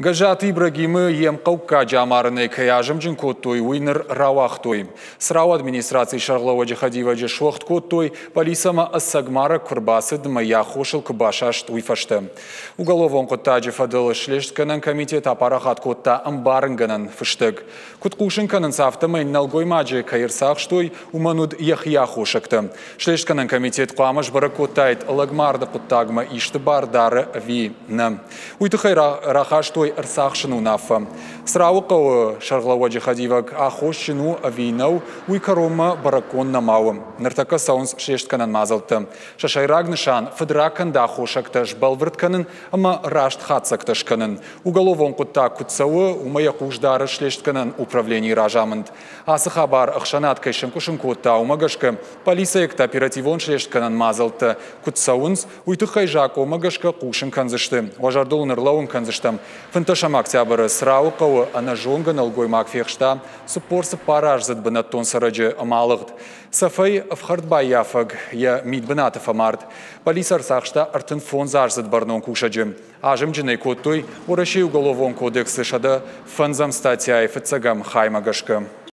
Гӕззаты Ибрагимы йе мхъӕуккаджы амарынӕй кӕй азымджын кодтой, уый ныр рауагътой. Црауы администрацийы сӕргълӕууӕджы хӕдивӕджы суӕгъд кодтой, пъӕлицӕмӕ ӕцӕг марӕг куы рбацыд ӕмӕ йӕ аххосыл куы басаст, уый фӕстӕ. Уголовон хъуыддаджы фӕдыл слестгӕнӕн комитет апарахат кодта ӕмбарынгӕнӕн фыстӕг. Куыд хъусын кӕнынц, афтӕмӕй нӕлгоймаджы кӕй ӕрцахстой, уымӕн уыд йӕхи аххосӕгтӕ. Слестгӕнӕн комитет хъуамӕ сбӕрӕг кодтаид, лӕгмарды хъуыддагмӕ исты бар дары ӕви нӕ. Уый тыххӕй рахастой ӕрцахсыны уынаффӕ. Црауы хъӕуы сӕргълӕууӕджы хӕдивӕг аххосджын у ӕви нӕу, уый кӕронмӕ бӕрӕггонд нӕма у. Ныртӕккӕ цӕуынц слестгӕнӕн мадзӕлттӕ. Сӕ сӕйраг нысан – фыдракӕнды аххосӕгтӕ сбӕлвырд кӕнын ӕмӕ раст хатдзӕгтӕ скӕнын. Уголовон хъуыддаг куыд цӕуы, уымӕ йӕ хъус дары слестгӕнӕн управленийы разамынд. Ацы хабар ӕхсӕнад кӕй сӕнкъуысын кодта, уымӕ гӕсгӕ пъӕлицӕйӕгтӕ оперативон слестгӕнӕн мадзӕлттӕ куыд цӕуынц, уый тыххӕй закъонмӕ гӕсгӕ хъусын кӕндзысты. Уӕ зӕрдыл ын ӕрлӕууын кӕндзыстӕм, 15 октябры Црауы хъӕуы ӕнӕзонгӕ нӕлгоймаг фехста 44-аздзыд бынӕттон цӕрӕджы ӕмӕ алыгъд. Цӕфӕй ӕфхӕрд баййафӕг йӕ мидбынаты фӕмард. Полици ӕрцахста 35-аздзыд бӕрнон кусӕджы. Азымджын ӕй кодтой Уӕрӕсейы Уголовон кодексы 105 статьяйы фыццӕгӕм хаймӕ гӕсгӕ.